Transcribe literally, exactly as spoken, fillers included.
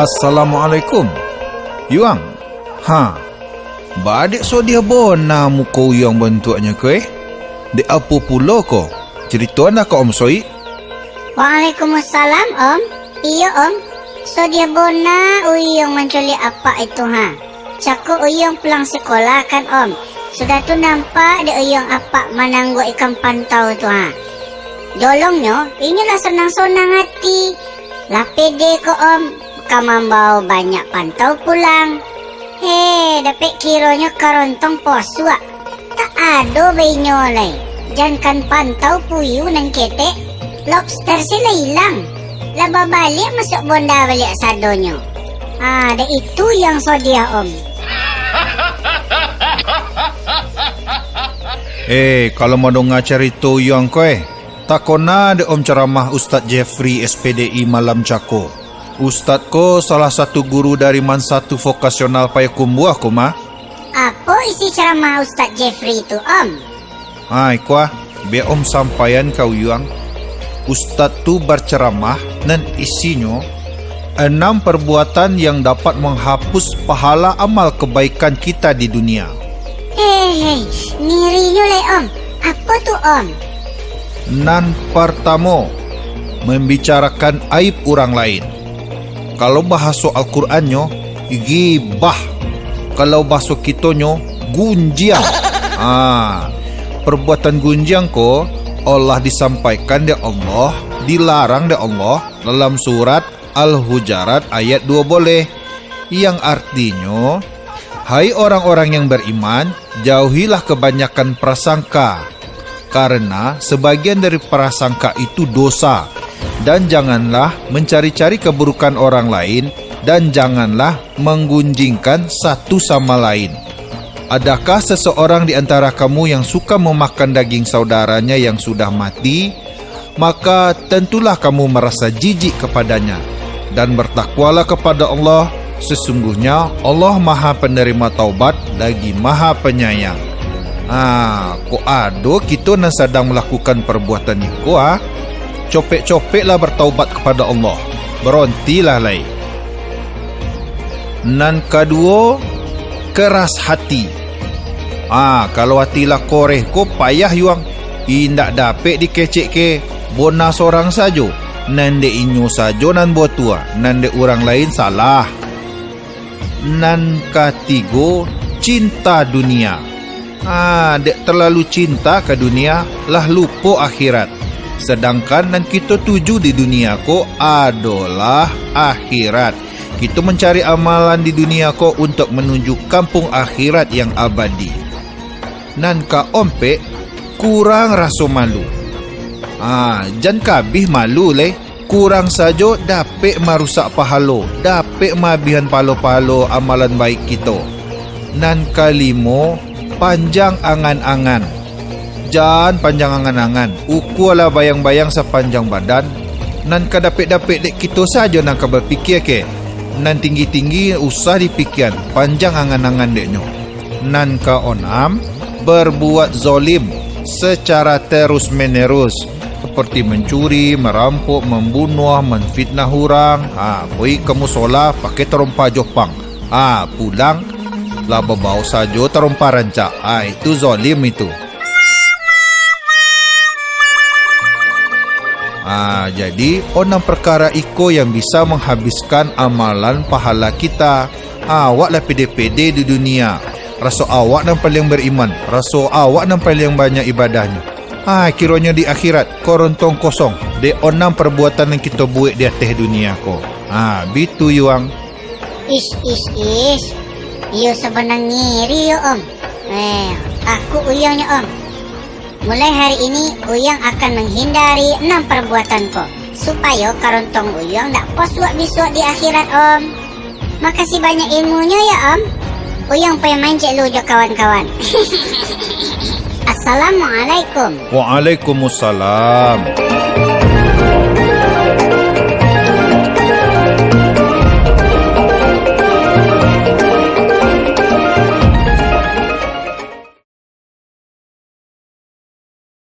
Assalamualaikum. Yuang. Ha. Badek sodiah bona muko Uyuang bantuaknyo ko, eh? Dek apo pulo ko? Caritoan lah ka Om Soik. Waalaikumsalam, Om. Iyo, Om. Sodiah bona Uyuang manculiak apak itu, ha. Cako Uyuang pulang sikolah kan, Om. Sudah tu nampak dek Uyuang apak manangguak ikan pantau tu, ha. Jolongnyo, inyo lah sonang-sonang ati. Lah pede ko, Om, ka mambao banyak pantau pulang. He, dapek kironyo karontong posuak. Tak ado bainyo lai. Jankan pantau puyu nan ketek, lobster se lah ilang. Lah babaliak masuak bonda baliak sadonyo. Ah, dek itu yang sodiah, Om. Eh, kalau mandonga carito Uyuang ko, eh, takona dek Om caramah Ustadz Jeffrey S P D I malam cako. Ustadz ko salah satu guru dari Mansatu Vokasional Payakumbuah ko mah. Apo isi caramah Ustadz Jeffrey tu, Om? Ai, kuah, biak Om sampaian ka Uyuang. Ustadz tu berceramah nan isinyo enam perbuatan yang dapat menghapus pahala amal kebaikan kita di dunia. Hei, hei, ngirinyo lai, Om. Apo tu, Om? Nan partamo, membicarakan aib urang lain. Kalau bahaso Al-Qur'annyo, gibah. Kalau bahaso kitonyo, gunjiang. Ah, perbuatan gunjiang ko, Allah disampaikan dek Allah, dilarang dek Allah dalam surat Al-Hujurat ayat dua boleh. Yang artinyo, hai orang-orang yang beriman, jauhilah kebanyakan prasangka, karena sebagian dari prasangka itu dosa, dan janganlah mencari-cari keburukan orang lain, dan janganlah menggunjingkan satu sama lain. Adakah seseorang di antara kamu yang suka memakan daging saudaranya yang sudah mati? Maka tentulah kamu merasa jijik kepadanya, dan bertakwalah kepada Allah, sesungguhnya Allah Maha Penerima Taubat, lagi Maha Penyayang. Ah, kok ado kito nan sadang malakukan perbuatan iko, ah? Copek-copeklah bertaubat kepada Allah, barontilah lai. Nan kaduo, keras hati. Ah, kalau ati lah koreh ko payah Yuang, indak dapek dikecekke, bona sorang sajo, nan dek inyo sajo nan batua, nan dek urang lain salah. Nan katigo, cinta dunia. Ah, dek terlalu cinta ka dunia, lah lupo akhirat. Sedangkan nan kito tuju di dunia ko adolah akhirat. Kito mancari amalan di dunia ko untuak manuju kampuang akhirat yang abadi. Nan kaompek, kurang raso malu. Ah, jan kabih malu lai. Kurang sajo dapek marusak pahalo, dapek maabihan pahalo-pahalo amalan baik kito. Nan kalimo, panjang angan-angan. Jan panjang angan-angan, ukualah bayang-bayang sapanjang badan, nan ka dapek-dapek dek kito sajo nan ka bapikia ke, nan tinggi-tinggi usah dipikian, panjang angan-angan deknyo. Nan kaonam, berbuat zolim secara terus-menerus, seperti mencuri, merampok, membunuh, menfitnah urang. Ha, pai ka musola pakai tarompa jopang. Ha, pulang, lah babao sajo tarompa rancak. Ha, itu zolim itu. Ha, jadi, onam perkara iko yang bisa menghabiskan amalan pahala kita. Awak lah pede-pede di dunia. Raso awak nan paliang bariman, raso awak nan paliang banyak ibadahnyo. Ha, kironyo di akhirat, korontong kosong, dek onam perbuatan nan kito buek di ateh dunia ko. Ha, bitu Yuang. Ish, ish, ish. Iyo sabana ngiri yo, Om. Eh, takuk Uyuang nyo, Om. Mulai hari ini, Uyuang akan menghindari enam perbuatan ko, supayo karontong Uyuang dak posuak bisuak di akhirat, Om. Makasih banyak ilmunyo ya, Om. Uyuang pai main cek lu jo kawan-kawan. Assalamualaikum. Waalaikumsalam.